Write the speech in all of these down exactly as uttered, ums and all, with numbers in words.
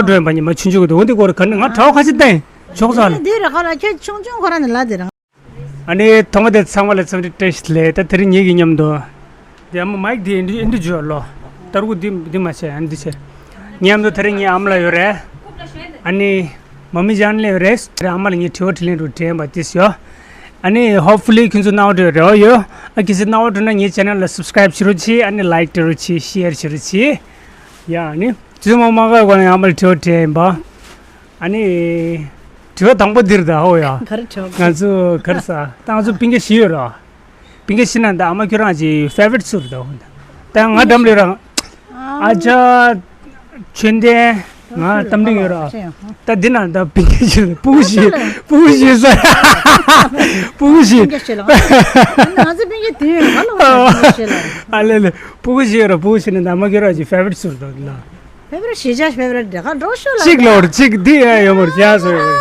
འགྲོ་ཡིན་པ་ཉི་མ་ཆུང་ཆུང་གི་འདུག་འོ་འདི་སྐོར་ག་ནས་ང་གྲྭ་བ་ཁ་ཤས་བསྟན་ཆོག་ས་ལ། འདི་རེད་ཁ་ལ་ཁྱོད་ཆུང་ཆུང་ཁོ་རང་ནས་ལ་དེ་རང་། ཨ་ནི་ཐོག་མ་དེ་ཚང་མ་ལ་འཚམས་འདྲི་བཀྲ་ཤིས་བདེ་ལེགས། ད་དེ་རིང་ངེད་ཀྱི་མཉམ་དུ་དེ་ཨ་མ་མའིག་དེ་ཨེ་འདྲི་ཨེ་འདྲི་བརྗོད་ལོ། ཏར་ཀུ་འདི་འདི་མ་བྱས་ཨ་འདི་བྱས། ངའི་མཉམ་དུ་དེ་རིང་ངའི་ཨ་མ་ལགས་ཡོད་རེད། ཨ་ནི་མ་མི་ཅན་ལགས་ཡོད་རེད། དེ་རིང་ཨ་མ་ལགས་ངའི་དྲི་བ་དྲིས་ལན་རུ་དྲན་པ་དེ་ཡོད། ཨ་ནི་hopefully ཁྱོད་ཚོ་སྣང་བ་འགྲོ་རེ་བ་ཡོད། ཨ་གལ་སྲིད་སྣང་བ་འགྲོ་ན་ངའི་channel ལ་subscribe བྱེད་རོགས་གྱིས། ཨ་ནི་like སྤྲད་རོགས་གྱིས། share བྱེད་རོགས་གྱིས། ཡ་ཨ་ནི་ཅི་མ་མ་ག་གོ་ན་ཨ་མ་ལགས་དྲི་བ་དྲན་པ། ཨ་ནི། དྲི་བ་དང་པོ་འདིར་ད་ཧོ་ཡ། ག་རེ་དྲི་བ། ང་ཚོ་ག་རེ་ཟ། ད་ང་ཚོ་སྤུན་ཀྱག་བཞི་ཡོད་ར། སྤུན་ཀྱག་བཞི་ནང་ད་ཨ་མ་ཁྱོད་རང་གི་favorite སུ་རེད་ད་ཧོ། ད་ང་འགྲམ་ལས་ར། ཨ་ཅག་ཆོས་ལྡན། ང་རྟ་མགྲིན་ཡོད་ར། ད་འདི་ནང་ད་སྤུན་ཀྱག་བཞི་སྤུ་གུ་བཞི། སྤུ་གུ་བཞི་ཟ། སྤུ་གུ་བཞི། སྤུན་ཀྱག་བཞི་ལ། ང་ཚོ་སྤུན་ཀྱག་དེ་ཡོད་ང་ལ་སྤུན་ཀྱག་བཞི་ལ། ཨ་ལེ་ལེ། སྤུ་གུ་བཞི་ཡོད་ར། སྤུ་གུ་བཞི་ནི་ད་ཨ་མ་ཁྱོད་རང་གི་favorite སུ་རེད་ད་ལ། ཕེབ་ར་གཞིས་ཆགས་ཕེབ་ར་འདྲ་ཁ་འགྲོ་ཤོག་ལ། གཅིག་ལོར་གཅིག་འདི་ཡ་ཡོད་མོར་བྱ་སོ་ཡོད།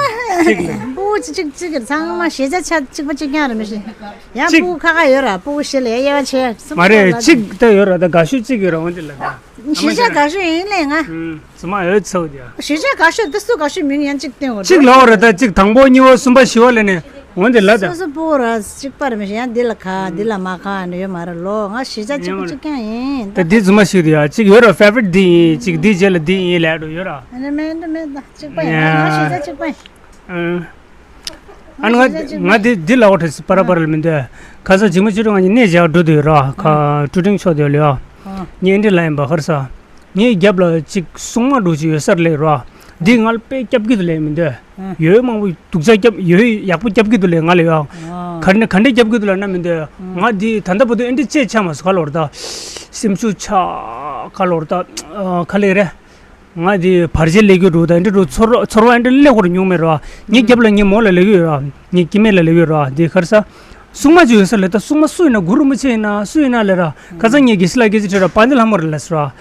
གཅིག་ལ། སྤུ་གུ་གཅིག་གཅིག་གཅིག་གི་ཚང་མ་གཞིས་ཆགས་ཆ་གཅིག་པ་གཅིག་རྐྱང་རེད་མི་ཤེས། ཡང་གཅིག་སྤུ་གུ་ཁ་ཁ་ཡོད་ར་སྤུ་གུ་གཞི་ལ་ཡ་དབྱེ་བ་ཕྱེ་གསུམ་མ་རེད་ལ་གཅིག་ད་ཡོད་ར་ད་དགའ་ཤོས་གཅིག་ཡོད་ར་འོན་ཏེ་ལ་ད། གཞིས་ཆགས་དགའ་ཤོས་ཡིན་ལས་ང་། ཚང་མ་ཡོད་ཚོད་ཡ། གཞིས་ཆགས་དགའ་ཤོས་འདི་སུ་དགའ་ཤོས་མིང་ཡང་གཅིག་བསྟན་འོ་གཅིག་ལོར་ར་ད་གཅིག་དང་པོ་གཉིས་པ་གསུམ་པ་བཞི་བ་ལ་ནས། འོན་ཏེ་ལ་ད། སོ་སོ་སྤུ་གུ་ར་གཅིག་པ་རེད་མི་ཤེས་ཡང་འདི་ལ་ཁ་འདི་ལ་མ་ཁ་ནི་ཡོད་མ་རེད་ལོ། ང་གཞིས་ཆགས་གཅིག་པ་གཅིག་རྐྱང་ཡིན་ད། འདི་རྫུན་མ་ཞིག་རེད་ཡ། གཅིག་ཡོད་ར་favorite འདི་ཡིན། གཅིག་འདི་རྗེས་ལ་འདི་ཡིན་ལས་འགྲོ་ཡོད་ར། ཨ་ནི་མེད་འདི་མེད་ད་གཅིག་པ་ཡིན་ང་གཞིས་ཆགས་གཅིག་པ་ཡིན། ཨ་ནི་ང་ང་འདི་འདི་ལ་འོ་ཁྲེས་པ་ར་པ་ར་ལ་མི་འདོད། ཁ་སང་ཇིང་མ་ཅི་རུ་ང་གཉིས་གནས་མཇལ་འགྲོ་འདོད་ཡོད་ར་ཁ་ཀྲུ་ཀྲིང་ཕྱོགས་དེ་ལ་ཡ། ངས་འདི་ལ་ཡིན་པ་ཧར་ས། ངའི་རྒྱབ་ལ་ཅིག་སྲུང་མ་འདྲ་ཅིག་ཡོད་ས་རེད་ལབ་ར། འདི་ང་ལ་དཔེ་སྐྱབས་ཀྱི་འདུག་ལབ་མི་འདོད། ཡོད་མང་པོ་སྡུག་ཅག་སྐྱབས་ཡོད་ཡག་པོ་སྐྱབས་ཀྱི་འདུག་ལབ་ང་ལ་ཡ། ག་རེ་ནས་ག་འདྲས་སྐྱབས་ཀྱི་འདུག་ལབ་ན་མི་འདོད། ང་འདི་ད་ལྟ་བར་དུ་ཨེ་འདྲས་ཅིག་ཆགས་མ་སོང་ག་ལོར་ད། སེམས་ཤུགས་ཆག་ག་ལོར་ད། ག་ལེ་རེད། ང་འདི་བར་ཆད་ལས་ཀྱི་འདུག་ད་ཨེ་འདྲས་འདུག་ཚོར་ཚོར་བ་ཨེ་འདྲས་སླེབས་ཀྱི་མྱོང་མེད་ར། ངའི་རྒྱབ་ལ་ངའི་མོ་ལ་ལབ་ཀྱི་ཡོད་ར། ངའི་སྐྱེ་དམན་ལ་ལབ་ཀྱི་ཡོད་ར་འདི་ག་རེ་ཟ། སྲུང་མ་ཅིག་ཡོད་ས་ལ་ད་སྲུང་མ་སུ་ཡིན་ན་གུ་རུ་རིན་པོ་ཆེ་ཡིན་ན་སུ་ཡིན་ན་ལས་ར། ཁ་སང་ངས་དགེ་བཤེས་ལགས་སྐད་ཆ་དྲིས་ར་དཔལ་ལྡན་ལྷ་མོ་རེད་ལབ་སོང་ར།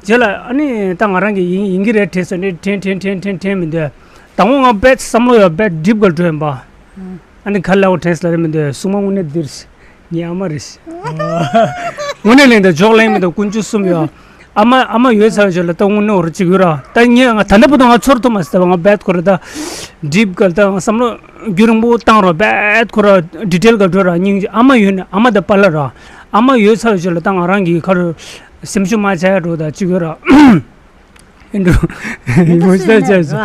རྗེས་ལ་ཨ་ནི་ད་ང་རང་གི་ཡིན་ཡིན་གྱི་རེད་དྲན་སོང་ནས་དྲན་དྲན་དྲན་དྲན་དྲན་མི་འདོད། དང་པོ་ང་དཔེ་བསམ་བློ་ཡོད་དཔེ་འགྲིབ་ག་འགྲོ་ཡིན་པ། ཨ་ནི་ག་ལ་འོ་དྲན་སོང་ལ་རེད་མི་འདོད་སྲུང་མ་དངོས་གནས་འདིར། ངའི་ཨ་མ་རེད། དངོས་གནས་ལན་དང་འཇོག་ལན་མི་དང་ཀུན་སྤྱོད་གསུམ་ཡོད། ཨ་མ་ཨ་མ་ཡོད་ཚར་བའི་རྗེས་ལ་ད་དངོས་གནས་འོ་ར་གཅིག་ཡོད་ར། ད་ངས་ང་ད་ལྟ་བར་དུ་ང་ཚོར་ཐུབ་མ་སོང་ད་ང་རྦད་ཁོ་ར་ད། འགྲིབ་ག་ད་ང་བསམ་བློ་རྒྱུན་རིང་པོ་བཏང་རོགས་རྦད་ཁོ་ར་ཌི་ཊེལ་ག་འགྲོ་ར་སྙིང་རྗེ་ཨ་མ་ཡོད་ནས་ཨ་མ་ད་པཱ་ལགས་ར། ཨ་མ་ཡོད་ཚར་བའི་རྗེས་ལ་ད་ང་རང་གི་ཁར་སེམས་ཤུགས་མ་ཆག་ཡ་འགྲོ་ད་གཅིག་ཡོད་ར། ཨེ་འགྲོ། མི་ངོ་ཚ་ཚ་ཚ།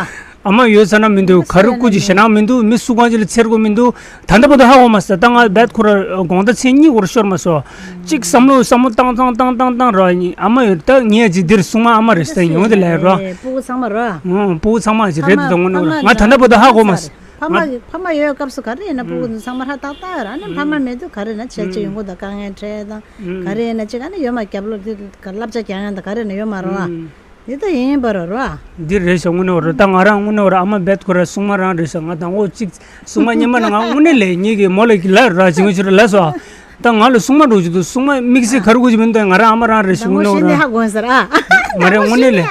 ཨ་མ་ཡོད་ས་ན་མི་འདུག་ག་རུ་སྐུ་གཅིག་ཞེ་ནང་མི་འདུག་མི་སུ་གང་ཅིག་ལ་འཚེར་དགོས་མི་འདུག་ད་ལྟ་བར་དུ་ཧ་གོ་མ་སོང་ད་ང་རྦད་ཁོ་ར་དགོང་དག་མཚན་གཉིས་སྐོར་ཤོར་མ་སོང་། གཅིག་བསམ་བློ་བསམ་བློ་བཏང་བཏང་བཏང་བཏང་བཏང་ར་ཨ་མ་ཡོད་ད་ངས་ཅིག་འདིར་སྲུང་མ་ཨ་མ་རེད་ཟེར་ཡོང་དེ་ལས་ར། སྤུ་གུ་ཚང་མ་ར། ཨོ་སྤུ་གུ་ཚང་མ་ཅིག་རེད་དེ་དང་ངོ་ནོར་ང་ད་ལྟ་བར་དུ་ཧ་གོ་མ་སོང་། ཕ་མ་ཕ་མ་ཡོད་སྐབས་སུ་ག་རེ་ཡིན་ན་སྤུ་གུ་ཚང་མ་ཧ་ཏག་ཏག་ཡོད་ར་ཨ་ནི་ཕ་མ་མེད་དུས་ག་རེ་ཡིན་ན་བྱས་ཅིག་ཡོང་གི་འདུག་དཀའ་ངལ་འཕྲད་དང་ག་རེ་ཡིན་ན་ཅིག་ཨ་ནི་ཡོད་མ་རྒྱབ་ལོགས་དེ་བསླབ་བྱ་རྒྱག་ཡང་དང་ག་རེ་ཡིན་ན་ཡོད་མ་ར་བ། འདི་ལྟ་ཡིན་པ་ར་ར། འདི་རེད་ཤག་དངོས་གནས་བར་ད་ང་རང་དངོས་གནས་བར་ཨ་མ་རྦད་ཁོ་ར་སྲུང་མ་རང་རེད་ཤག་ང་དང་པོ་གཅིག་སྲུང་མ་སྙམ་པ་ནི་ང་དངོས་གནས་ལས་ངེད་ཀྱི་མོ་ལ་ལ་ར་ཇི་མ་ཇི་ར་ལ་སོ། ད་ང་ལ་སྲུང་མ་འགྲོ་གི་འདུག་སྲུང་མ་དམིགས་བསལ་ག་རེ་དགོས་ཀྱི་མིན་ད་ང་རང་ཨ་མ་རང་རེད་ཤག་དངོས་གནས་བར་ཧ་གོ་ཟེར་ཨ། མ་རེད་དངོས་གནས་ལས།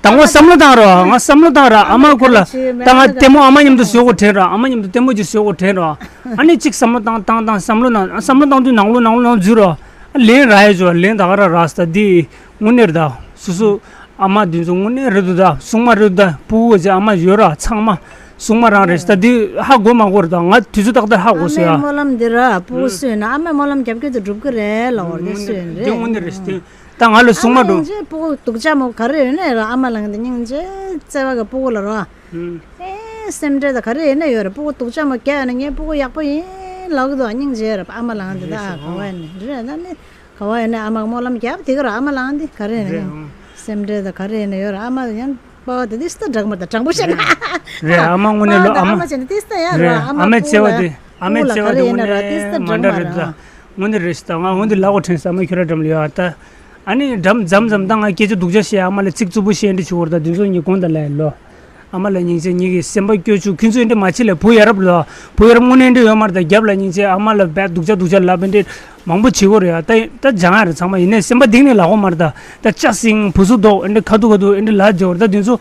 དང་པོ་བསམ་བློ་བཏང་རོགས་ང་བསམ་བློ་བཏང་ར་ཨ་མ་ཁོ་ལ་ད་ང་ལྟད་མོ་ཨ་མ་མཉམ་དུ་བཟོ་དགོས་དྲན་ར་ཨ་མ་མཉམ་དུ་ལྟད་མོ་ཅིག་བཟོ་དགོས་དྲན་ར་ཨ་ནི་གཅིག་བསམ་བློ་བཏང་བཏང་བཏང་བསམ་བློ་ནང་བསམ་བློ་བཏང་དུས་ནང་ལོགས་ནང་ལོགས་ནང་འཛུལ་ར། ལན་རག་ཡ་ཅོ་ལན་ད་ག་ར་རག་ས་ད་འདི་དངོས་གནས་རེད་ད། སོ་སོ་ཨ་མ་འདི་ཚོ་དངོས་གནས་རེད་འདུག་ད་སྲུང་མ་རེད་འདུག་ད་སྤུ་གུ་ཅིག་ཨ་མ་ཡོད་ར་ཚང་མ་སྲུང་མ་རང་རེད་ད་འདི་ཧ་གོ་མ་གོ་རེད་ད་ང་དུས་ཚོད་ཏག་ཏག་ཧ་གོ་སོང་ཡ། ཨ་མའི་སྨོན་ལམ་འདི་ར་སྤུ་གུ་སུ་ཡིན་ན་ཨ་མའི་སྨོན་ལམ་རྒྱབ་སྐྱོར་དུ་འགྲུབ་ཀྱི་རེད་ལ་འོར་འདི་སུ་ཡིན་རེད། དངོས་གནས་རེད་ད་ང་ལ་སྲུང་མ་འགྲོ། སྙིང་རྗེ་སྤུ་གུ་སྡུག་ཅག་མོ་ག་རེ་ཡོད་ནའི་ར་ཨ་མ་ལངས་འདི་སྙིང་རྗེ་བརྩེ་བ་གི་སྤུ་གུ་ལ་ར། ཨེ་སེམས་ཁྲལ་དང་ག་རེ་ཡིན་ན་ཡོད་རེད། སྤུ་གུ་སྡུག་ཅག་མ་རྒྱག་ཡོད་ན་ངའི་སྤུ་གུ་ཡག་པོ་ཡིན་ལབ་གི་འདུག་སྙིང་རྗེ་རེད་ཨ་མ་ལངས་འདི་ད་ག་བ་ཡིན་ནི་རེད་ད་ནི་ག་བ་ཡིན་ན་ཨ་མ་སྨོན་ལམ་རྒྱབ་དེ་ག་ར་ཨ་མ་ལངས་འདི་ག་རེ་ཡིན་ན་ཡང་སེམས་ཁྲལ་དང་ག་རེ་ཡིན་ན་ཡོད་རེད་ཨ་མ་ཡང་པ་བ་དེ་ཏིས་ད་དྲག་མ་ད་དྲང་པོ་བཤད་ན་རེད་ཨ་མ་དངོས་གནས་ལོ་ཨ་ཨ་མ་མ་བྱས་ན་ཏིས་ད་ཡ་རེད་རོ་ཨ་ཨ་མ་མའི་སྤུ་གུ་བརྩེ་བ་ལ་དེ་ཨ་མའི་སྤུ་གུ་ལ་བརྩེ་བ་ག་རེ་དེ་ཡིན་ན་དངོས་ར་ཏིས་ད་གནས་མ་དྲག་འདྲ་མ་རེད་རེད་ད། དངོས་གནས་རེད་ཤི་ད་ང་འོན་ཏེ་ལ་འོ་དྲན་ས་མ་ཁྱོད་ར་འགྲམ་ལ་ཡོད་ཨ་ད། ཨ་ནི་འགྲམ་མཚམས་མཚམས་ད་ང་སྐད་ཆ་སྡུག་ཅག་བཤད་ཨ་མ་ལ་ཚིག་རྩུབ་པོ་བཤད་འདི་ཆུ་བོར་ད་འདི་ཚོ་ངས་དགོངས་དག་ལ་ལོ། ཨ་མ་ལ་སྙིང་རྗེ་ཉིད་ཀྱི་སེམས་པ་སྐྱོ་ཆུ་ཁྱོད་ཚོ་འདི་མ་བྱེད་ལ་བུ་ཡ་རབས་ལ་བུ་ཡ་རབས་དངོས་གནས་འདི་ཡོད་མ་རེད་ད་རྒྱབ་ལ་སྙིང་རྗེ་ཨ་མ་ལ་བས་སྡུག་ཅག་སྡུག་ཅག་ལབ་འདི་མང་པོ་བྱེད་དགོས་རེད་ཨ་ད་ད་སྦྱང་ཡ་རེད་ཚང་མ་ཡིན་ནའི་སེམས་པ་གཏིང་ནས་ལ་འོ་མ་རེད་ད་ད་ལྕགས་སྲིང་བུ་ཚོ་ལྡོག་འདི་ཁ་ཐུག་ཁ་ཐུག་འདི་ལ་བརྗོད་རེད་ད་འདི་ཚོ།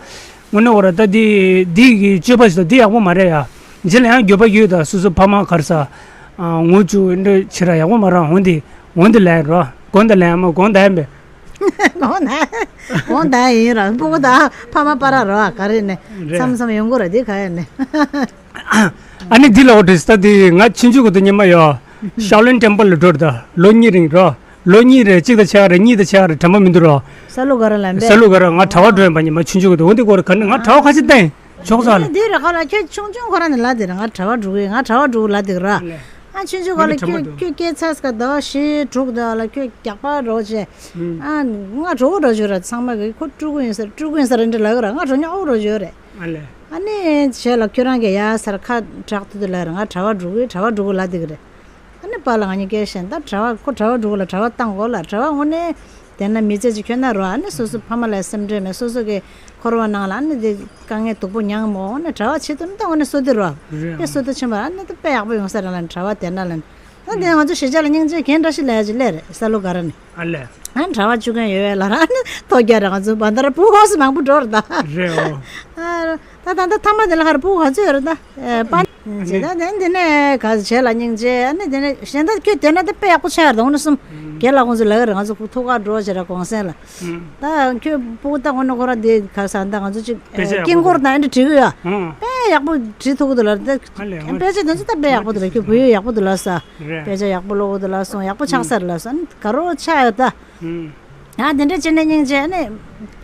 དངོས་གནས་འོ་ར་ད་འདི་འདི་གི་སྤྱོད་པ་ཞིག་ད་འདི་ཡག་པོ་མ་རེད་ཡ། རྗེས་ལ་ཡང་འགྱོད་པ་ཡོད་ད་སོ་སོ་ཕ་མ་གར་ས། ངོ་བཅུ་འདྲ་ཕྱི་ར་ཡག་པོ་མ་ར་འོན་ཏེ་འོན་ཏེ་ལས་རོ་དགོན་ད་ལས་མ་དགོན་ད་ཡིན་པས། གོང་ན་གོང་ད་ཡིན་ར་སྤུ་གུ་དང་ཕ་མ་པ་ར་རོ་ག་རེ་ནས་རེད། མཚམས་མཚམས་ཡོང་གི་ར་དེ་ག་ཡ་ནས། ཨ་ནི་འདི་ལ་འོ་དྲིས་ད་དེ་ང་ཆུང་ཆུང་གི་དུ་ཉི་མ་ཡོ། ཤའོ་ལིན་ཊེམ་པལ་ལ་འགྲོ་ར་ད་ལོ་གཉིས་རིང་རོ། ལོ་གཉིས་རེ་གཅིག་དང་ཕྱེད་ཀ་རེ་གཉིས་དང་ཕྱེད་ཀ་རེ་དྲན་པ་མི་འདུག་རོ། ས་ལུ་ག་ར་ལ་ས་འབད། ལུ་ག་ར་ང་གྲྭ་པ་འགྲོ་ཡིན་པ་ཉི་མ་ཆུང་ཆུང་གི་དུ་འོ་འདི་སྐོར་ག་ནས་ང་གྲྭ་པ་ཁ་ཅིག་བསྟན་ཆོག་ས་ལ། འདི་ར་ག་ལ་ཁྱོད་ཆུང་ཆུང་ཁོ་ར་ནས་ལ་དེ་ར་ང་གྲྭ་པ་འགྲོ་གི་ང་གྲྭ་པ་འགྲོ་གི་ལ་དེ་ག་ར། ཨ་ཆུང་ཆུང་ག་ལ་ཁྱོད་ཁྱོད་སྐྱེས་ཚར་སྐ་ཟླ་བ་བཞི་དྲུག་ཟླ་བ་ལ་ཁྱོད་རྒྱག་པ་རོགས་བྱས། ཨ་ང་གྲོགས་པོ་འགྲོ་བརྗོད་ར་ཚང་མ་གི་ཁོ་ཕྲུ་གུ་ཡིན་ཟེར་ཕྲུ་གུ་ཡིན་ཟེར་འདྲ་ལབ་གི་ར་ང་གྲོགས་ཉག་པོ་འགྲོ་བརྗོད་རེད། ཨ་ལས། ཨ་ནི་བྱས་ལ་ཁྱོད་རང་གི་ཡ་སར་ཁ་གྲག་ཏུ་དུ་ལ་ར་ང་གྲྭ་པ་འགྲོ་གི་གྲྭ་པ་འགྲོ་གི་ལ་དེ་གི་རེད། ཨ་ནི་པཱ་ལགས་ང་གཉིས་སྐད་བཤད་ད་གྲྭ་པ་ཁོ་གྲྭ་པ་འགྲོ་གི་ལ་གྲྭ་པ་བཏང་གོ་ལ་གྲྭ་པ་དངོས་གནས་དེ་ན་མི་ཚེ་གཅིག་ཁྱོད་ན་རོ་ཨ་ནི་སོ་སོ་ཕ་མ་ལ་སེམས་ཁྲལ་མེད་སོ་སོ་གི་འཁོར་བ་ནང་ལ་ཨ་ནི་དེ་དཀའ་ངལ་སྡུག་པོ་མྱངས་མོ་ཨ་ནི་གྲྭ་པ་བྱེད་དུ་ནི་ད་དངོས་གནས་བསོད་བདེ་རོ། རེད། དཔེ་བསོད་བདེ་ཆེན་པོ་ཨ་ནི་ད་དཔེ་ཡག་པོ་ཡོང་ས་རེད་ལ་གྲྭ་པ་དེ་ན་ལ། ཨ་དེ་ང་ཚོ་གཞིས་ཆགས་ལ་སྙིང་རྗེ་གན་འདྲ་ཞིག་ལས་ཀྱི་ལས་རེད་ས་ལུ་ག་ར་ནི། ཨ་ལས། ཨ་གྲྭ་པ་བཅུ་མཁན་ཡོད་བས་ལ་ར་ནི་ཐོ་རྒྱ་ར་ང་ཚོ་བ་འདར་བུ་ཧོ་སི་མང་པོ་འགྲོ་ར་ད། རེད་འོ། ཨ་ད་ད་ད་ཐ་མ་དེ་ལ་ཧར་བུ་ག་ཚོད་ཡོད་ར་ད། ཨེ་པ། ཨ་ཇི་ནི། ད་དེ་འདི་ནས་ག་ཚོད་བྱས་ལ་སྙིང་རྗེ་ཨ་ནི་དེ་ནས་གཞན་ད་ཁྱོད་དེ་ན་ད་དཔེ་ཡག་པོ་ཆགས་ཡོད་ར་ད་འོ་ནི་གསུམ། རྒན་ལགས་ཁོང་ཚོ་ལ་ཡོད་ར་ང་ཚོ་ཐུག་ག་འགྲོ་བྱས་ར་གོང་སེང་ལ། ད་ཁྱོད་སྤུ་གུ་ད་འོ་ནི་ཁོ་ར་དེ་ག་ས་ད་ང་ཚོ་ཅིག་དཀྱིལ་འཁོར་ད་ཨེ་འདྲ་བྲིས་གི་ཡོད། དཔེ་ཡག་པོ་བྲིས་ཐུབ་གི་འདུག་ལ་ད། དཔེ་ཆ་དེ་ཚོ་ད་དཔེ་ཡག་པོ་འདུག་ལ་ཁྱོད་བོད་ཡིག་ཡག་པོ་འདུག་ལ་ས། རེད། དཔེ་ཆ་ཡག་པོ་ཀློག་གི་འདུག་ལ་སོང་ཡག་པོ་ཆགས་ས་རེད་ལ་སོང་ཨ་ནི་ག་རོ་ཆགས་ཡོད་ད། ཨ་དེ་འདྲ་བྱས་ནས་སྙིང་རྗེ་ཨ་ནི།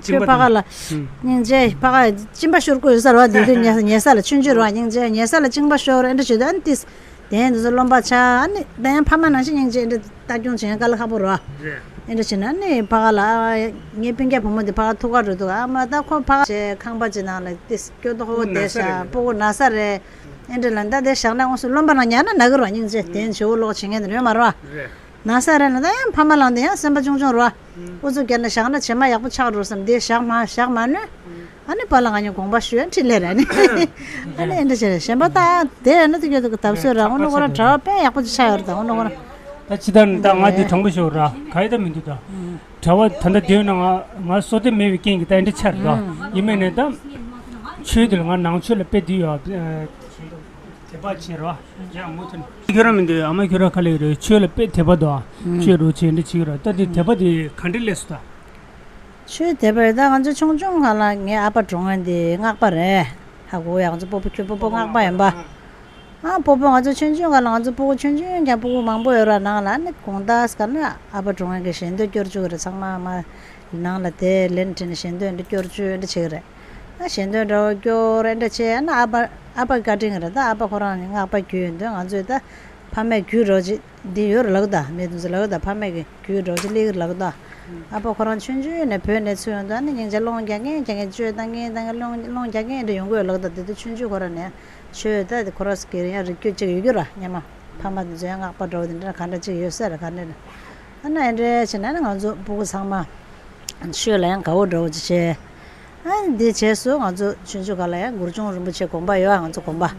ཁྱོད་ཕ་ག་ལ། སྙིང་རྗེ་ཕ་ག་གཅིན་པ་ཤོར་དགོས་ཡོད་ས་རེད་བ་དེ་དུས་ཉལ་ཉལ་ས་ལ་ཆུང་ཆུང་རེད་བ་སྙིང་རྗེ་ཉལ་ས་ལ་གཅིན་པ་ཤོར་ཨེ་འདྲ་བྱེད་དུས་ཨ་ནི་ཏིས། དེ་འདི་ཚོ་རློན་པ་ཆགས་ཨ་ནི་ད་ཡང་ཕ་མ་ནང་བཞིན་སྙིང་རྗེ་ཨེ་འདྲ་ལྟ་སྐྱོང་བྱེད་ཡང་དཀའ་ལས་ཁག་པོ་རེད་བ། རེད། ཨེ་འདྲ་བྱས་ན་ཨ་ནི་ཕ་ག་ལ་ཨ་ངའི་སྤུན་ཀྱག་བུ་མོ་འདི་ཕ་ག་ཐུག་ག་འགྲོ་འདུག་ཨ་མ་ད་ཁོ་ཕ་ག་བྱས་ཁང་པ་ཅིག་ནང་ལ་ཏིས་སྐྱོ་དོ་ཧོ་ཧོ་དེ་ཤ་སྤུ་གུ་ན་ས་རེད། ཨེ་འདྲ་ལ་ད་དེ་བཞག་ན་དངོས་སུ་རློན་པ་ནང་ཉལ་ན་ན་གི་རེད་བ་སྙིང་རྗེ་དེ་བྱེད་འོ་ལོག་བྱེད་མཁན་དེ་ཡོད་མ་རེད་བ། རེད། ན་ས་རེད་ན་ད་ཡང་ཕ་མ་ལངས་དེ་ཡང་སེམས་པ་ཆུང་ཆུང་རོ། ཨུ་ཚུགས་བརྒྱབ་ནས་བཞག་ན་བྱེ་མ་ཡག་པོ་ཆགས་འགྲོ་བསམ་དེ་བཞག་མ་བཞག་མ་ནུས། ཨ་ནི་པཱ་ལགས་ང་གཉིས་དགོངས་པ་ཞུ་ཡ་འཕྲིན་ལས་རེད་ནི། ཨ་ནི་ཨེ་འདྲ་བྱས་རེད་གཞན་པ་ད་དེ་ཡང་ན་དེ་གྱོད་དུ་གི་དབ་སོད་ར་ཨུ་ནུ་ཁོ་རང་གྲྭ་པ་དཔེ་ཡག་པོ་ཅིག་ཆགས་ཡོད་རེད་ད་ཨུ་ནུ་ཁོ་རང་། ད་ཅི་ད་ནི་ད་ང་དེ་དྲང་པོ་ཞུ་ར་ག་ཡི་ད་མི་འདུག་ད། གྲྭ་པ་ད་ལྟ་དེ་ཡོད་ན་ང་ང་བསོད་བདེ་མེད་པའི་རྐྱེན་གྱིས་ད་ཨེ་འདྲ་ཆགས་རེད་ད། ཡིན་མིན་ནས་ད། ཆོས་དེ་ལ་ང་ནང་ཆོས་ལ་དཔེ་འདི་ཡོད། དད་པ་བྱེད་རོགས། ཡང་མུ་མཐུད། ཁྱོད་རང་མི་འདུག་ཨ་མ་ཁྱོད་རང་ཁ་ལས་རེད་ཆོས་ལ་དཔེ་དད་པ་འདུག་ཨ། ཆོས་རུ་བྱེད་འདི་བྱེད་ཀྱི་རོགས་ད་འདི་དད་པ་འདི་ག་འདྲ་སླེབས་སོང་ད། ཆོས་དད་པ་རེད་ད་ང་ཚོ་ཆུང་ཆུང་སྒང་ལ་ངའི་ཨ་ཕ་གྲོངས་ཡ་འདི་སྔགས་པ་རེད། ཧ་གོ་ཡ་ང་ཚོ་སྤོ་བོ་ཁྱོད་སྤོ་བོ་སྔགས་པ་ཡིན་པ། ཨ་སྤོ་བོ་ང་ཚོ་ཆུང་ཆུང་སྒང་ལ་ང་ཚོ་སྤོ་བོ་ཆུང་ཆུང་ཀྱང་སྤོ་བོ་མང་པོ་ཡོད་ར་ནང་ལ་ཨ་ནི་དགོང་དག་སྒང་ན་ཨ་ཕ་གྲོངས་ཡ་གི་ཞལ་འདོན་སྐྱོར་བཅུག་གི་རེད་ཚང་མ་མ། ནང་ལ་དེ་ལན་བྲིས་ནས་ཞལ་འདོན་འདི་སྐྱོར་བཅུག་འདི་བྱེད་ཀྱི་རེད། ཨ་ཞལ་འདོན་འདྲ་བོ་སྐྱོར་འདྲ་བྱས་ན་ཨ་ཕ་ཨ་ཕ་བཀའ་དྲིན་རེད་ད་ཨ་ཕ་ཁོ་རང་ནི་སྔགས་པ་རྒྱུད་ཡིན་དུས་ང་ཚོས་ད་ཕ་མས་རྒྱུད་རོགས་ཅིག་འདི་ཡོད་རེད་ལབ་ད་མི་དེ་ཚོ་ལབ་ད་ཕ་མས་ཀྱི་རྒྱུད་རོགས་ཅིག་སླེབས་ཀྱི་ལབ་ད། ཨ་ཕ་ཁོ་རང་ཆུང་ཆུང་ནས་བོད་ནས་ཚུར་ཡོང་དུས་ཨ་ནི་སྙིང་རྗེ་སློང་རྒྱག་མཁན་རྒྱག་མཁན་བཅོས་བཏང་མཁན་བཏང་མཁན་སློང་སློང་རྒྱག་མཁན་འདྲ་ཡོང་གི་ཡོད་ལབ་ད་དེ་དུས་ཆུང་ཆུང་ཁོ་རང་ནས་ཆོས་ད་དེ་ཁོ་རང་སྐྱེ་རིང་རིག་རྒྱུ་གཅིག་ཡོད་རྒྱུ་ར་སྙམ་མ་ཕ་མ་དེ་ཚོ་ཡང་སྔགས་པ་འདྲ་བོ་དེ་འདྲ་ག་འདྲ་གཅིག་ཡོད་ས་རེད་ག་འདྲ་རེད། ཨ་ན་ཨེ་འདྲ་བྱས་ན་ནི་ང་ཚོ་སྤུ་གུ་ཚང་མ་ཆོས་ལ་ཡང་དགའ་བོ་འདྲ་བོ་ཅིག་བྱས། ཨ་འདི་བྱས་སུ་ང་ཚོ་ཆུང་ཆུང་སྒང་ལ་ཡང་གུར་ཆུང་རིན་པོ་ཆེ་དགོངས་པ་ཡོད་ཨ་ང་ཚོ་དགོངས་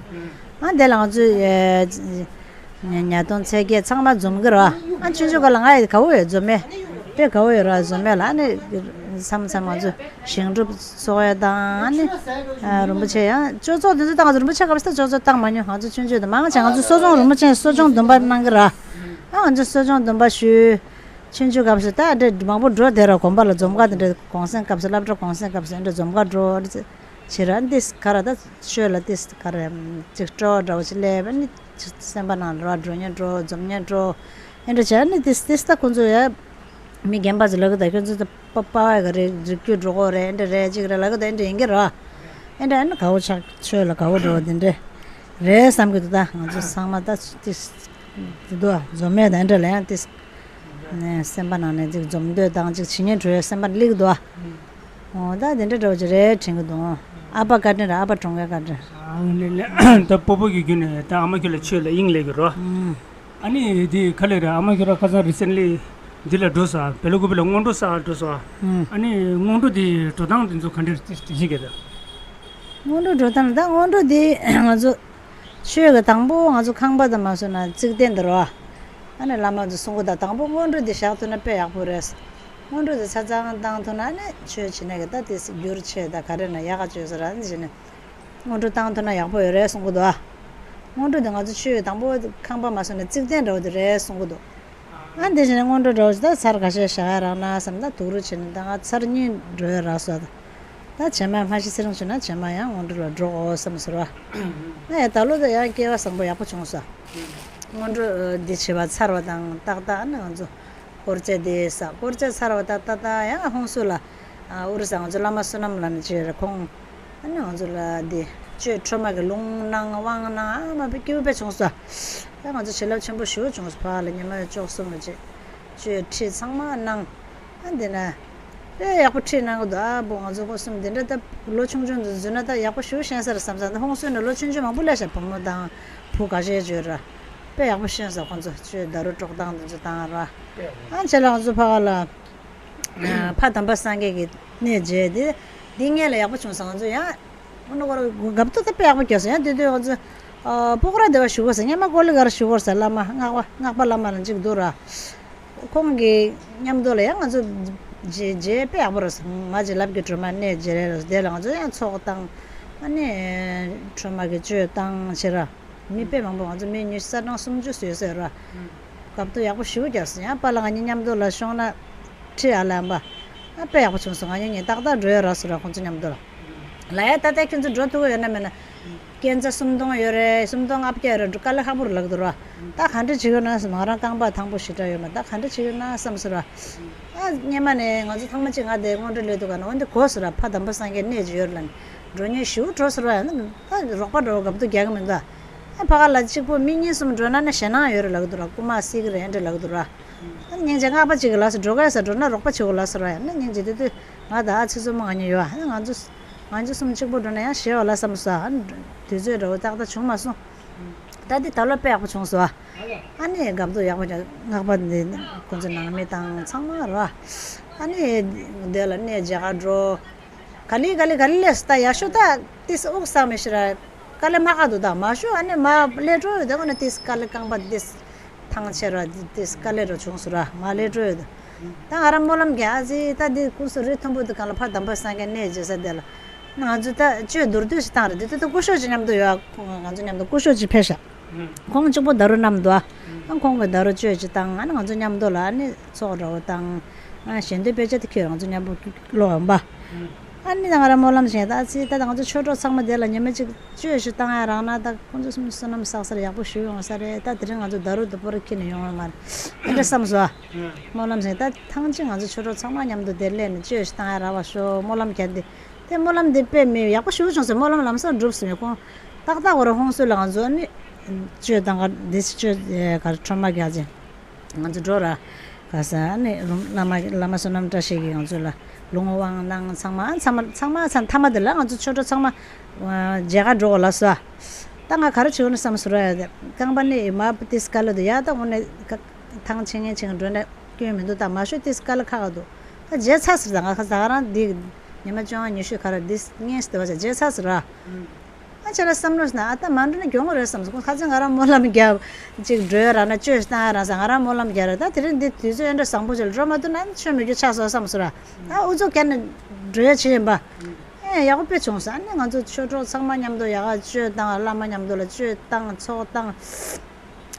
པ། ཨ་འདི་ལ་ང་ཚོ་ཉ་གདོང་ཚལ་སྐྱེས་ཚང་མ་འཛོམས་ཀྱི་རེད་ཨ་ཆུང་ཆུང་སྒང་ལ་ང་ཡི་དགའ་བོ་ཡོད་འཛོམས་མེད། དཔེ་དགའ་བོ་ཡོད་ར་འཛོམས་མེད་ལ་ཨ་ནི་མཚམས་མཚམས་ང་ཚོ་ཞིང་སྒྲུབ་ཚོགས་ཡ་དང་ཨ་ནི་རིན་པོ་ཆེ་ཡང་ཅོ་ཚོགས་འདི་ཚོ་ད་ང་ཚོ་རིན་པོ་ཆེ་སྐབས་སུ་ད་ཅོ་ཚོགས་བཏང་མ་མྱོང་ང་ཚོ་ཆུང་ཆུང་དུ་མང་ཆེ་ང་ཚོ་གསོ་སྦྱོང་རིན་པོ་ཆེ་གསོ་སྦྱོང་འདོན་པ་གནང་གི་ར། ཨ་ང་ཚོ་གསོ་སྦྱོང་འདོན་པ་ཞུས། ཆུང་ཆུང་སྐབས་སུ་ད་འདྲ་མང་པོ་འགྲོ་དེ་ར་དགོན་པ་ལ་འཛོམས་ག་དེ་འདྲ་གུང་སེང་སྐབས་སུ་སློབ་གྲྭ་གུང་སེང་སྐབས་སུ་འདྲ་འཛོམས་ག་འགྲོ་རེ་བྱེད་ར་འདི་ག་ར་ད་ཤོད་ལ་ཏིས་ག་ར་ཅིག་སྤྲོ་བ་འདྲ་བོ་ཅིག་སླེབས་ནི་སེམས་པ་ནང་ལ་ར་འགྲོ་ཉན་འགྲོ་འཛོམས་ཉན་འགྲོ་ཨེ་འདྲ་བྱས་ནི་ཏིས་ཏིས་ད་ཁོང་ཚོ་ཡ་མི་རྒན་པ་ཚོ་ལ་གི་ད་ཁྱོད་ཚོ་ད་པ་པ་བ་ག་རེ་རིག་རྒྱུ་འགྲོ་གོ་རེ་ཨེ་འདྲ་རེ་ཅིག་རེ་ལ་གི་ད་ཨེ་འདྲ་ཡིན་གི་ར་ཨེ་འདྲ་ཨེ་ནི་དགའ་བོ་ཆགས་ཤོད་ལ་དགའ་བོ་འགྲོ་བ་དེ་འདྲ་རེད་བསམ་གི་འདུག་ད་ང་ཚོ་ཚང་མ་ད་ཏིས། འདུག་འཛོམས་མེད་དང་འདྲ་ལ་ཡང་ཏིས། ནས་སེམས་པ་ནང་ནས་ཅིག་འཛོམས་འདོད་དང་ཅིག་བྱེད་ཉན་འགྲོ་ཡ་སེམས་པ་སླེབས་འདུག་ཨ། འོ་ད་དེ་འདྲ་འདྲ་བོ་ཅིག་རེད་དྲན་གི་འདུག་ཨ། ཨ་ཕ་བཀའ་དྲིན་ར་ཨ་ཕ་གྲོངས་ཡ་བཀའ་དྲིན། ཨ་ལེ་ལེ་ད་སྤོ་བོ་གི་རྒྱུད་ནས་ད་ཨ་མ་ཁྱོད་ལ་ཆོས་ལ་དབྱིངས་སླེབས་གི་རོ། ཨ་ནི་དེ་ག་ལེ་རེད་ཨ་མ་ཁྱོད་ར་ཁ་སང་རི་སེན་ལི་འདི་ལ་འགྲོ་ས་བེ་ལ་ཀུ་པེ་ལ་སྔོན་འགྲོ་ས་འགྲོ་ས། ཨ་ནི་སྔོན་འགྲོ་དེ་འགྲོ་སྟངས་དེ་ཚོ་ག་འདྲ་དེ་ཤེས་གི་ད། སྔོན་འགྲོ་འགྲོ་སྟངས་ད་སྔོན་འགྲོ་དེ་ང་ཚོ། ཆོས་ཀྱི་དང་པོ་ང་ཚོ་ཁང་པ་དང་མ་སོང་ན་རྩིག་གདན་དུ་རོ། ཨ་ནི་བླ་མ་ཚོ་གསུང་གི་ད་དང་པོ་སྔོན་འགྲོ་འདི་བཞག་ཐུབ་ན་དཔེ་ཡག་པོ་རེད། སྔོན་འགྲོ་འདི་ཆ་ཚང་བཏང་ཐུབ་ན་ཨ་ནི་ཆོས་བྱེད་ནས་གི་ད་དེ་སྒྱུར་ཆེ་ད་ག་རེ་ན་ཡག་ག་བཅོས་ཟེར་ཨ་ནི་བྱེད་ནས། སྔོན་འགྲོ་བཏང་ཐུབ་ན་ཡག་པོ་ཡོད་རེད་གསུང་གི་འདུག་ཨ། སྔོན་འགྲོ་འདི་ང་ཚོ་ཆོས་དང་པོ་ཁང་པ་མ་སོང་ན་རྩིག་གདན་འདྲ་བོ་འདི་རེད་གསུང་གི་འདུག་ཨ་འདི་བཞིན་སྔོན་འགྲོ་འགྲོ་ད་ཚར་ཁ་ཤས་བཞག་ཡ་རག་ན་བསམ་ད་དུག་རུ་བྱེད་ནས་ད་ང་ཚར་གཉིས་འགྲོ་ཡ་རག་སོ། ད་བྱེ་མ་མ་ཤི་ཚེ་རིང་བྱུང་ན་བྱེ་མ་ཡང་སྔོན་འགྲོ་ལ་འགྲོ་འོ་བསམ་ཟེར་བ། ང་ཡང་ད་ལོ་ད་ཡང་སྐལ་བ་བཟང་པོ་ཡག་པོ་བྱུང་སོ། སྔོན་འགྲོ་འདི་བྱེད་པ་ཚར་བ་དང་ཏག་ཏག་ཨ་ནི་ང་ཚོ་སྐོར་རྩེ་འདི་ས་སྐོར་རྩེ་ཚར་བ་ཏག་ཏག་ཏག་ཡང་ཧོང་སུ་ལ་ཨུ་རུ་ས་ང་ཚོ་བླ་མ་བསོད་ནམས་ལ་ནི་ཅེ་ར་ཁོང་ཨ་ནི་ང་ཚོ་ལ་འདི་ཆོས་ཁྲོས་མ་གི་ལུང་གནང་དབང་གནང་ཨ་མ་པི་སྐྱིད་པོ་བྱུང་སོ། ད་ང་ཚོ་བྱིན་རླབས་ཆེན་པོ་ཞུ་བྱུང་སོ་ཕ་ལ་ཉི་མ་བཅུ་གསུམ་ལ་ཅེ་ཆོས་ཁྲིད་ཚང་མ་གནང་། ཨ་འདི་ན། དཔེ་ཡག་པོ་ཁྲིད་གནང་གི་འདུག་ཨ་བུ་ང་ཚོ་སྒོ་གསུམ་འདི་འདྲ་ད་ལོ་ཆུང་ཆུང་དུ་འཛུལ་ན་ད་ཡག་པོ་ཞུ་ཤེས་ས་རེད་བསམ་ས་ད་ཧོང་སུའི་ནང་ལོ་ཆུང་ཆུང་མང་པོ་སླེབས་ཤག་བུ་མོ་དང་བུ་ག་ཤེད་བརྗོད་ར། དཔེ་ཡག་པོ་ཤེས་ས་ཁོང་ཚོ་ཆོས་ད་རུ་དཀྲོག་སྟངས་འདི་ཚོ་བཏང་ར། ཨ་ཆེ་ལ་ང་ཚོ་ཕ་ག་ལ། ཕ་དམ་པ་སངས་རྒྱས་ཀྱི་གནས་མཇལ་དེ། འདི་ངས་ལ་ཡག་པོ་བྱུང་ས་ང་ཚོ་ཡང་། ཨ་ནི་ཁོ་ར་གབ་ཏོ་ད་དཔེ་ཡག་པོ་སྐྱོར་སོང་ཡང་དེ་དུས་ང་ཚོ། ཨ་སྤོག་ར་སྡེ་བ་ཞུ་དགོས་ས་སྔོན་མ་ཀོ་ལི་གར་ཞུ་དགོས་ས་བླ་མ་སྔགས་པ་སྔགས་པ་བླ་མ་ལ་འཇིགས་འདུག་ར། ཁོང་གི་མཉམ་དུ་ལ་ཡང་ང་ཚོ་རྗེ་རྗེ་དཔེ་ཡག་པོ་རེད། ང་རྗེ་ལབ་ཀྱི་སྒྲོལ་མ་གནས་རྗེ་རེད་ར་དེ་ལ་ང་ཚོ་ཡང་ཚོགས་བཏང་། ཨ་ནི་སྒྲོལ་མ་གི་གཅོད་བཏང་བྱེད་ར། མི་དཔེ་མང་པོ་ང་ཚོ་མི་ཉི་ཤུ་རྩ་གྲངས་སུམ་ཅུ་ཙམ་ཡོད་ས་ར། སྐབས་དུ་ཡག་པོ་ཞེ་པོ་རྒྱག་སོང་ཡང་པཱ་ལགས་ང་གཉིས་མཉམ་དུ་ལ་ཤོང་ན། ཁྲི་ཨ་ལམ་པ། ཨ་དཔེ་ཡག་པོ་བྱུང་སོང་ང་གཉིས་ངས་ཏག་ཏག་འགྲོ་ཡོད་ར་སོ་ར་ཁོང་ཚོ་མཉམ་དུ་ལ། ལ་ཡ་ད་ལྟ་ཁྱོད་ཚོ་འགྲོ་ཐུབ་ཀྱི་ཡོད་ན་མེད་ན། སྐྱེན་ཚ་སུམ་སྟོང་ཡོད་རེད་སུམ་སྟོང་ལྔ་བརྒྱ་ཡོད་རེད་འགྲོ་དཀའ་ལས་ཁག་པོ་རུ་ལག་འདུག་ར། ད་ག་འདྲ་བྱེད་ཀྱི་ཡོད་ན་ང་རང་རྐང་པ་ཐང་པོ་ཞེ་དྲག་ཡོད་མ་ད་ག་འདྲ་བྱེད་ཀྱི་ཡོད་ན་བསམ་སོ་ར། ཨ་སྔོན་མ་ནས་ང་ཚོ་ཚང་མ་གཅིག་ང་དེ་སྔོན་འགྲོ་སླེབས་འདུག་ག་ན་འོན་ཏེ་གོ་སོ་ར་ཕ་དམ་པ་སངས་རྒྱས་གནས་ཅིག་ཡོད་ར་ལ་ནི། འགྲོ་ཉེན་ཞེ་པོ་འགྲོ་སོ་ར་ཡང་ན་ད་རོགས་པ་འགྲོ་བ་སྐབས་དུ་རྒྱག་གི་མི་འདུག་ཨ་ཕ་ག་ལ་གཅིག་པོ་མི་གཉིས་གསུམ་འགྲོ་ན་ནི་ཞེད་སྣང་ཡོད་རེད་ལབ་ཀྱི་འདུག་ར་རྐུ་མ་བསད་ཀྱི་རེད་འདྲ་ལབ་ཀྱི་འདུག་ར། ཨ་སྙིང་རྗེ་སྔགས་པ་གཅིག་གི་ལ་སོ་འགྲོ་ག་ས་འགྲོ་ན་རོགས་པ་བྱེད་དགོས་ལ་སོ་ར་ཡང་ན་སྙིང་རྗེ་དེ་དུས་ང་ད་ཨ་ཚེ་བཙུན་མོ་ང་གཉིས་ཡོད་ཨ་ང་ཚོ་ང་ཚོ་གསུམ་གཅིག་པོ་འགྲོ་ན་ཡང་ཞེད་པ་ལ་བསམ་སོ་ཨ་དུས་ཚོད་འདྲ་བོ་ཏག་ཏག་བྱུང་མ་སོང་། ད་འདི་ད་ལོ་དཔེ་ཡག་པོ་བྱུང་སོ་ཨ། ཨ་ནི་སྐབས་དུ་ཡག་པོ་བྱུང་སྔགས་པ་འདི་ཁོ་ཚོ་ནང་མི་དང་ཚང་མ་ར། ཨ་ནི་འདི་ལ་གནས་མཇལ་ག་འགྲོ། ག་ལེ་ག་ལེ་ག་ལེ་ལས་ད་ཡག་ཤོས་ད་ཏིས་དབུགས་བསགས་མི་ཤི་ར། དཀའ་ལས་མ་ཁག་འདུག་ད་མ་ཤོ་ཨ་ནི་མ་ལས་འགྲོ་ཡོད་དེ་ཁོ་ན་ཏིས་དཀའ་ལས་རྐང་པ་ཏིས་ཐང་ཆད་ར་ཏིས་དཀའ་ལས་འགྲོ་བྱུང་སོ་ར་མ་ལས་འགྲོ་ཡོད་དེ། ད་ང་རང་སྨོན་ལམ་རྒྱག་ཨ་ཙི་ད་འདི་ཀུན་སུ་རི་མཐོན་པོ་དུ་གང་ལ་ཕར་དམ་པ་སངས་རྒྱས་གནས་མཇལ་ས་དེ་ལ། ང་ཚོ་ད་ཆོས་མདོར་བསྡུས་ཤིག་བཏང་རེད་དེ་ད་ད་སྐུ་ཞབས་ཅིག་མཉམ་དུ་ཡོད་ང་ཚོ་མཉམ་དུ་སྐུ་ཞབས་ཅིག་ཕེབས་ཤག་ཁོང་གཅིག་པོ་ད་རུ་བསྣམས་འདུག་ཨ། ཁོང་གི་ད་རུ་བཅོས་ཅིག་བཏང་ཨ་ནི་ང་ཚོ་མཉམ་དུ་ལ་ཨ་ནི་ཚོགས་འདྲ་བོ་བཏང་། ཨ་ཞལ་འདོན་དཔེ་ཆ་དེ་ཁྱོད་རང་ཚོ་མཉམ་པོ་ཀློག་ཡོང་པ། ཨ་ནི་ད་ང་རང་སྨོན་ལམ་བཞེངས་ད་ཨ་ཙི་ད་ང་ཚོ་ཆོས་གྲོགས་ཚང་མ་དེ་ལ་ཉི་མ་གཅིག་བཅོས་ཤིག་བཏང་ཡ་རག་ན་ད་ཁོང་ཚོ་གསུམ་བསོད་ནམས་བསགས་ས་ལ་ཡག་པོ་ཞུ་ཡོང་ས་རེད་ད་དེ་རིང་ང་ཚོ་ད་རུ་དུ་པོ་རུ་ཁྱེར་ནས་ཡོང་བ་མ་རེད་ཨ་འདྲ་བསམ་སོ། སྨོན་ལམ་བཞེངས་ད་ཐང་ཅིག་ང་ཚོ་ཆོས་གྲོགས་ཚང་མ་མཉམ་དུ་དེར་སླེབས་ནས་བཅོས་ཤིག་བཏང་ཡ་རག་པ་ཤོག་སྨོན་ལམ་བརྒྱབ་དེ། དེ་སྨོན་ལམ་འདི་དཔེ་མི་ཡག་པོ་ཞུ་བྱུང་ཟེར་སྨོན་ལམ་ལམ་སང་འགྲུབ་ཟིན་ཁོང་། ཏག་ཏག་བོ་ར་ཧོང་སུ་ལ་ང་ཚོ་ནི། བཅོས་དང་ག་འདི་བཅོས་ག་ཁྲོ་མ་རྒྱག་ཅིང་། ང་ཚོ་འགྲོ་ར། ག་ས་ནི་བླ་མ་བླ་མ་བསོད་ནམས་བཀྲ་ཤིས་ཀྱིས་ང་ཚོ་ལ་ལུང་དབང་གནང་ཚང་མ་ཚང་མ་ཚང་མ་ཚང་མཐའ་མ་དེ་ལ་ང་ཚོ་ཆོས་གྲོགས་ཚང་མ། མཇལ་ཁ་འགྲོ་གོ་ལ་སོ། ད་ང་ག་རེ་བྱེད་དགོས་ནི་བསམ་སོ་ར་ཡ་དེ་རྐང་པ་ནི་མ་ཏིས་དཀའ་ལས་འདུག་ཡ་ད་དངོས་གནས་ཐང་ཆེ་ངན་ཆེ་ངན་འགྲོ་ན་སྐྱོན་མི་འདུག་ད་མ་ཤོད་ཏིས་དཀའ་ལས་ཁག་ག་འདུག་ད་བརྗེད་ཚར་ཟེར་ད་ང་ཁ་ཟ་ག་རང་འདི་ཉི་མ་བཅོ་ལྔ་ཉི་ཤུ་ག་ར་འདི་ངན་སྟེ་བ་ཟེར་བརྗེད་ཚར་ཟེར་ར། ཨ་ཅེ་ལ་བསམ་བློ་ཟེར་ན་ཨ་ད་མ་འགྲོ་ན་གྱོང་རེད་བསམ་སོང་ཁ་ཚ་ང་རང་སྨོན་ལམ་རྒྱབ་ཅིག་འགྲོ་ཡ་ར་ན་བཅོས་བཏང་ཡ་ར་ཟ་ང་རང་སྨོན་ལམ་རྒྱབ་ར་ད་དེ་རིང་འདི་དུས་ཚོད་ཨེ་འདྲ་བཟང་པོ་ཅིག་ལ་འགྲོ་མ་ཐུབ་ན་ཆོས་མི་རྒྱུ་ཆགས་སོང་བསམ་སོང་ར། ཨ་ཨུ་ཚུགས་བརྒྱབ་ནས་འགྲོ་ཡ་བྱེད་ཡིན་པ། ཨེ་ཡག་པོ་དཔེ་བྱུང་སོང་ཨ་ནི་ང་ཚོ་ཆོས་གྲོགས་ཚང་མ་མཉམ་དུ་ཡག་ག་བཅོས་བཏང་བླ་མ་མཉམ་དུ་ལ་བཅོས་བཏང་ཚོགས་བཏང་།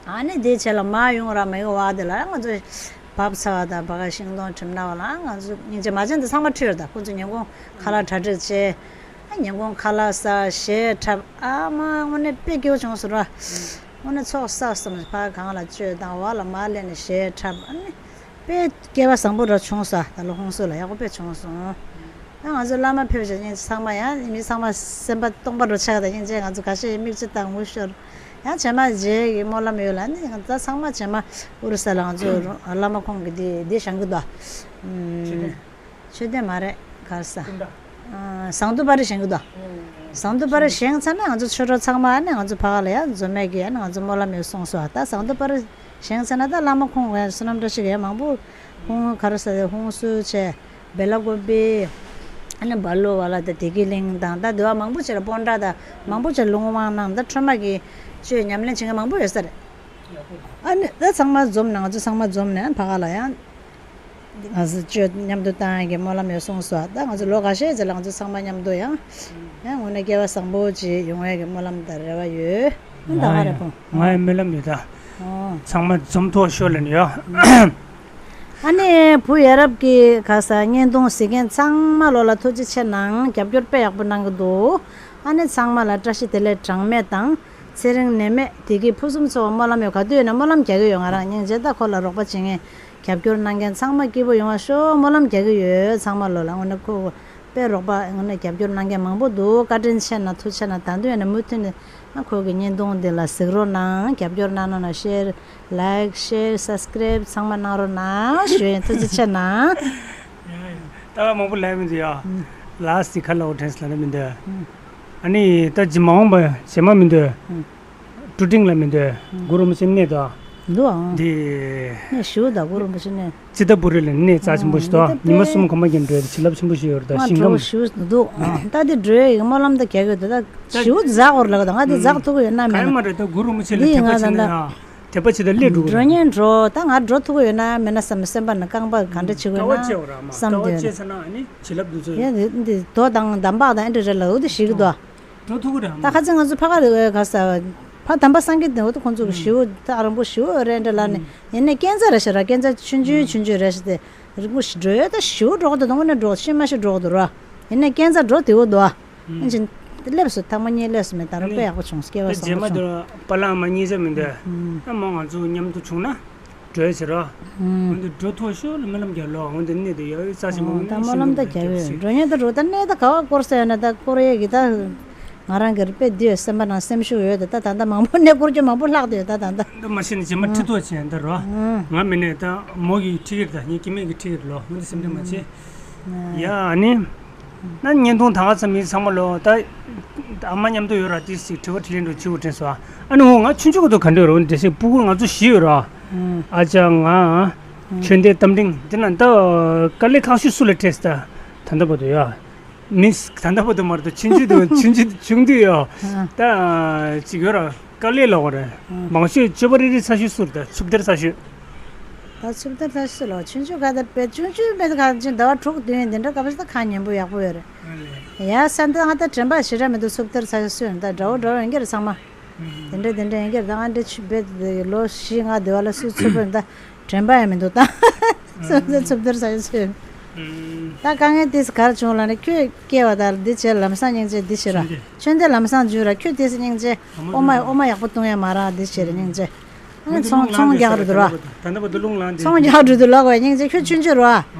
ཨ་ནི་དེའི་ཆེད་ལ་མ་ཡོང་ར་མ་ཡོང་བ་དེ་ལ་ང་ཚོ་བབ་ཚ་བ་དང་བ་ག་ཤིང་སྡོང་གྲིམ་ན་བ་ལ་ང་ཚོ་སྙིང་རྗེ་མ་བྱན་དེ་ཚང་མ་ཁྲིད་ཡོད་ད་ཁོ་ཚོ་ཉིན་གུང་ཁ་ལག་གྲ་སྒྲིག་བྱས། ཨ་ཉིན་གུང་ཁ་ལག་ཟ་གཞས་འཁྲབ་ཨ་མ་དངོས་གནས་དཔེ་སྐྱིད་པོ་བྱུང་སོང་ར། དངོས་གནས་ཚོགས་བསགས་སམ་ཕ་གང་ལ་བཅོས་དང་བ་ལ་མ་ལེན་ནས་གཞས་འཁྲབ་ཨ་ནི། དཔེ་སྐལ་བ་བཟང་པོ་ར་བྱུང་ས་ད་ལོ་ཧོང་སུ་ལ་ཡག་པོ་དཔེ་བྱུང་སོང་། ཨ་ང་ཚོ་བླ་མ་ཕེབས་ཤག་སྙིང་རྗེ་ཚང་མ་ཡང་མི་ཚང་མ་སེམས་པ་སྟོང་པ་འགྲོ་ཆགས་དང་སྙིང་རྗེ་ང་ཚོ་ག་ཤེད་མིག་ཆུ་དང་ངུ་ཤོར། ཡང་བྱེ་མ་རྗེས་ཀྱི་སྨོན་ལམ་ཡོད་ལ་ནི་ང་ཚོ་ཚང་མ་བྱེ་མ་ཨུ་རུ་ས་ལ་ང་ཚོ་བླ་མ་ཁོང་གི་དེ་དེ་བཞེངས་གི་འདུག་མཆོད་རྟེན་མ་རེད་ག་ས། ཟངས་མདོག་དཔལ་རི་བཞེངས་གི་འདུག་ཟངས་མདོག་དཔལ་རི་བཞེངས་ཚར་ན་ང་ཚོ་ཆོས་གྲོགས་ཚང་མ་ནི་ང་ཚོ་ཕ་ག་ལ་ཡང་འཛོམས་མེད་ཀྱི་ནི་ང་ཚོ་སྨོན་ལམ་ཡོད་གསུངས་སོ་ད་ཟངས་མདོག་དཔལ་རི་བཞེངས་ཚར་ན་ད་བླ་མ་ཁོང་བསོད་ནམས་བཀྲ་ཤིས་ཀྱི་མང་པོ་ཧོང་ག་རེ་ཟེར་ཧོང་སུ་བྱས་བེ་ལ་ཀོ་པི་ཨ་ནི་བ་ལོ་བ་ལ་ད་བདེ་སྐྱིད་གླིང་དང་ད་དེ་བ་མང་པོ་ཅིག་ལ་སྤོན་ཊ་ད་མང་པོ་ཅིག་ལུང་དབང་གནང་ད་ཁྲོས་མ་གི་ཆོས་ཉམས་ལེན་བྱེད་མཁན་མང་པོ་ཡོད་ས་རེད། ཨ་ནི་ད་ཚང་མ་འཛོམས་ནས་ང་ཚོ་ཚང་མ་འཛོམས་ནས་ཕ་ག་ལ་ཡང་། ང་ཚོ་ཆོས་མཉམ་དུ་བཏང་ཡག་གི་སྨོན་ལམ་ཡོད་གསུངས་སོ། ད་ང་ཚོ་ལོ་འགའ་ཤས་ཙམ་ལ་ང་ཚོ་ཚང་མ་མཉམ་དུ་ཡང་། ཡང་དངོས་གནས་སྐལ་བ་བཟང་པོ་ཅིག་ཡོང་ཡག་གི་སྨོན་ལམ་དང་རེ་བ་ཡོད། ཨ་ད་ག་རེ་ཕུང་། ང་ཡང་སྨོན་ལམ་ཡོད་ད། ཚང་མ་འཛོམས་ཐུབ་ཤོག་ལབ་ནས་ཡོད། ཨ་ནི་བུ་ཡ་རབས་ཀྱི་ག་ས་བརྙན་ཐུང་གཟིགས་མཁན་ཚང་མ་ལོ་ལ་ཐུགས་རྗེ་ཆེ་གནང་། རྒྱབ་སྐྱོར་དཔེ་ཡག་པོ་གནང་གི་འདུག་ཨ་ནི་ཚང་མ་ལ་བཀྲ་ཤིས་བདེ་ལེགས་གྲངས་མེད་དང་། ཚེ་རིང་ནད་མེད་བདེ་སྐྱིད་ཕུན་སུམ་ཚོགས་པ་སྨོན་ལམ་ཡོད། ག་དུས་ཡོད་ན་སྨོན་ལམ་རྒྱག་གི་ཡོད། ང་རང་སྙིང་རྗེ། ད་ཁོ་ལ་རོགས་པ་བྱེད་མཁན་རྒྱབ་སྐྱོར་གནང་མཁན་ཚང་མ་སྐྱིད་པོ་ཡོང་བ་ཤོག་སྨོན་ལམ་རྒྱག་གི་ཡོད། ཚང་མ་ལོ་ལ་དངོས་གནས་ཁོ་དཔེ་རོགས་པ་དངོས་གནས་རྒྱབ་སྐྱོར་གནང་མཁན་མང་པོ་འདུག་བཀའ་དྲིན་ཆེ་གནང་། ཐུགས་རྗེ་ཆེ་གནང་། ད་དུང་ཡོད་ན་མུ་མཐུད་ནས་ཁོ་གི་བརྙན་ཐུང་འདི་ལ་གཟིགས་རོགས་གནང་། རྒྱབ་སྐྱོར་གནང་གནང་། ཤེར། ལའིཀ། ཤེར། སབ་སི་ཀ་རེབ་ཚང་མ་གནང་རོགས་གནང་ཞུ་ཡིན། ཐུགས་རྗེ་ཆེ་གནང་། ད་མང་པོ་ལབ་མི་འདུག་ཡ། ལ་སི་ཁ་ལ་འོ་དྲན་སི་ལ་ན་མི་འདུག་ཨ་ནི་ད་ཇི་མ་འོངས་པ་ཇེ་མ་མི་འདུག་ཀྲུ་ཀྲིང་ལ་མི་འདུག་གུ་རུ་རིན་པོ་ཆེ་གནས་དོ། འདུག་ཨང་། འདི་གནས་ཞུ་ད་གུ་རུ་རིན་པོ་ཆེ་གནས། ཙི་ཏ་པུ་རི་ལ་གནས་རྩ་ཆེན་པོ་ཞིག་དོ། ཉི་མ་གསུམ་གོམ་པ་རྒྱབ་འགྲོ་ཡ་དེ་བྱིན་རླབས་ཆེན་པོ་ཞིག་ཡོད་རེད། ད་ང་ཞིང་འགྲོ་ཁམས་ཞུ་འདུག་ད་འདི་འགྲོ་ཡ་ཡིན་སྨོན་ལམ་ད་རྒྱག་གི་འདུག་ད་ཞུ་འཛག་འོར་ལ་ད་ང་འདི་འཛག་ཐུག་གི་ཡོད་ན་མེད་ན། ག་ཡ་མ་རེད། ད་གུ་རུ་རིན་པོ་ཆེ་ལ་འདི་དད་པ་ང་བྱེད་ད་ན་ཡ། དད་པ་བྱེད་ད་སླེབས་འགྲོ་གི་འགྲོ་རེད། ཉན་འགྲོ་ད་ང་འགྲོ་ཐུག་གི་ཡོད་ན་མེད་ན་བསམ། སེམས་པ་ན་རྐང་པ་ག་འདྲ་བྱེད་དགོས་ན་བསམ་དགའ་བ་སྐྱེ་བ་ར་མ་བསམ་དགའ་བ་དེ་སྐྱེ་ཚར་ན་ཨ་ནི་བྱིན་རླབས་འདུག་ཚོད། ཡ་འདི་འདི་རྡོ་དང་འདམ་བག་དང་ཨེ་འདྲ་རེད་ལ་འོ་དེ་ཞིག་གི་འདུག་འགྲོ་ཐུབ་ཀྱི་རེད་ཨ་མ། ད་ཁ་ཚིག་ང་ཚོ་ཕ་ག་རེ་ག་ས་ཕ་དམ་པ་སངས་རྒྱས་དེ་འོ་ད་ཁོང་ཚོ་གི་ཞི་བོ་ད་རིང་པོ་ཞི་བོ་རེད་འདྲ་ལ་ནི་ཡིན་ནའི་སྐས་འཛེག་རེད་ཤག་ར། སྐས་འཛེག་ཆུང་ཆུང་ཆུང་ཆུང་རེད་ཤག་དེ་རིང་པོ་ཞིག་འགྲོ་ཡོད། ད་ཞི་བོ་འགྲོ་གི་འདུག་དང་པོ་ནས་འགྲོ་ཤི་མ་ཤི་འགྲོ་གི་འདུག་ར། ཡིན་ནའི་སྐས་འཛེག་འགྲོ་དེ་འོ་འདུག་ཨ། ཨིན་ཅི་སླེབས་སོ། ཐ་མ་གཉིས་སླེབས་སོ་མེད་ད་རུང་དཔེ་ཡག་པོ་བྱུང་། སྐལ་བ་བཟང་པོ་བྱུང་། ད་རྗེས་མ་དེ་པ་ལགས་མ་གཉིས་ཆ་མི་འདུག་ཨ་མ་ང་ཚོ་མཉམ་དུ་བྱུང་ན། འགྲོ་ཟེར་རོ། འོན་ཏེ་འགྲོ་ཐུབ་ཤོག་ལ་སྨོན་ལམ་རྒྱབ་ལོ། འོན་ཏེ་གནས་དེ་ཡོད་རྩ་ཆེན་པོ་ད་སྨོན་ལམ་ད་རྒྱབ་ཡོད། འགྲོ་ཉེན་ད་འགྲོ་ད་གནས་ད་ག་བ་སྐོར་ཟེར་ན་ད་སྐོར་ཡས་ཀྱི་ད་ང་རང་གི་དཔེ་འདི་ཡོད་སེམས་པ་ནང་སེམས་ཤུགས་ཡོད་ད། ད་ད་ད་མང་པོ་གནས་སྐོར་རྒྱུ་མང་པོ་ལྷག་ཏུ་ཡོད་ད་ད་ད། ད་མ་ཤེས་ན་རྗེས་མ་ཁྲི་ཐོག་བྱས་ད་རོ། ང་མི་ནས་ད་མོ་གི་ཁྲི་ཡིར་ད་ངའི་སྐྱེ་དམན་གི་ཁྲི་ཡིར་ལོ། འོན་ཏེ་སེམས་ཁྲལ་མ་བྱེད། ཡ་ཨ་ནི། ན་བརྙན་ཐུང་ད་ག་ཙམ་ཡིན་ཚང་མ་ལོ་ད། ཨ་མ་མཉམ་དུ་ཡོད་ར་དེ་ཞིག་དྲི་བ་དྲིས་ལན་འགྲོ་བྱེད་དགོས་དྲན་སོང་། ཨ་ནི་འོ་ང་ཆུང་ཆུང་གི་དུ་ག་འདྲ་ཡོད་རུང་འདྲ་ཞིག་སྤུ་གུ་ང་ཚོ་བཞི་ཡོད་ར། ཨ་ཅག་ང་། ཆོས་ལྡན་རྟ་མགྲིན་དེ་ན་ད་དཀའ་ལས་ཁག་ཤོས་སུ་ལ་འཕྲད་ད། ད་ལྟ་བར་དུ་ཡ། མིས་ད་ལྟ་བར་དུ་མ་རེད་ད་ཆུང་ཆུང་དུ་ཆུང་ཆུང་ཆུང་དུས་ཡ། ད་ཅིག་ཡོད་ར། དཀའ་ལས་ལ་བ་རེད། མང་ཤོས་སྤྱོད་པ་རིག་རིག་ཚ་ཤོས་སུ་རེད་ད་ཚུབ་སྡེར་ཚ་ཤོས། ད་ཚུབ་སྡེར་ཚ་ཤོས་ལ་ཆུང་ཆུང་ག་ད་དཔེ་ཆུང་ཆུང་དཔེ་ད་ག་ཅིག་ཟླ་བ་དྲུག་བདུན་ཡིན་དེ་འདྲ་ག་པ་ཞིག་ད་ཁ་ཉན་པོ་ཡག་པོ་ཡོད་རེད། ཡ་ས་འདི་ང་ད་དྲན་པ་ཞེ་དྲག་མི་འདུག་ཚུབ་སྡེར་ཚ་ཤོས་སུ་ཡོད་ད་འདྲ་བོ་འདྲ་བོ་ཡིན་གྱི་རེད་ཚང་མ། དེ་འདྲ་དེ་འདྲ་ཡིན་གྱི་རེད་ད་ང་འདྲ་ཆུ་བེད་ལོ་བཞི་ལྔ་དེ་བ་ལ་སུ་ཚུབ་པོ་ཡིན་ད། དྲན་པ་ཡང་མི་འདུག་ད། སེམས་ཚེ་ཚུབ་སྡེར་ས་ཡོད་ཚོད། ད་དཀའ་ངལ་དེ་གར་བྱུང་ལ་ནི་ཁྱོད་སྐྱེ་བ་དང་འདི་བྱས་ལམ་སང་སྙིང་རྗེ་འདི་བྱེད་ར། ཆོས་འདི་ལམ་སང་འཇུས་ར་ཁྱོད་དེ་སྙིང་རྗེ། ཨོ་མ་ཨོ་མ་ཡག་པོ་བཏུང་ཡ་མ་ར་འདི་བྱེད་ར་སྙིང་རྗེ། ཨ་ནི་ཚོང་ཚོང་རྒྱག་རུ་འདུག་ར། ད་ནི་བ་དུ་རླུང་ལངས་ཏེ། ཚོང་རྒྱག་རུ་འདུག་ལ་གོ་སྙིང་རྗེ་ཁྱོད་ཆུང་ཆུང་ར།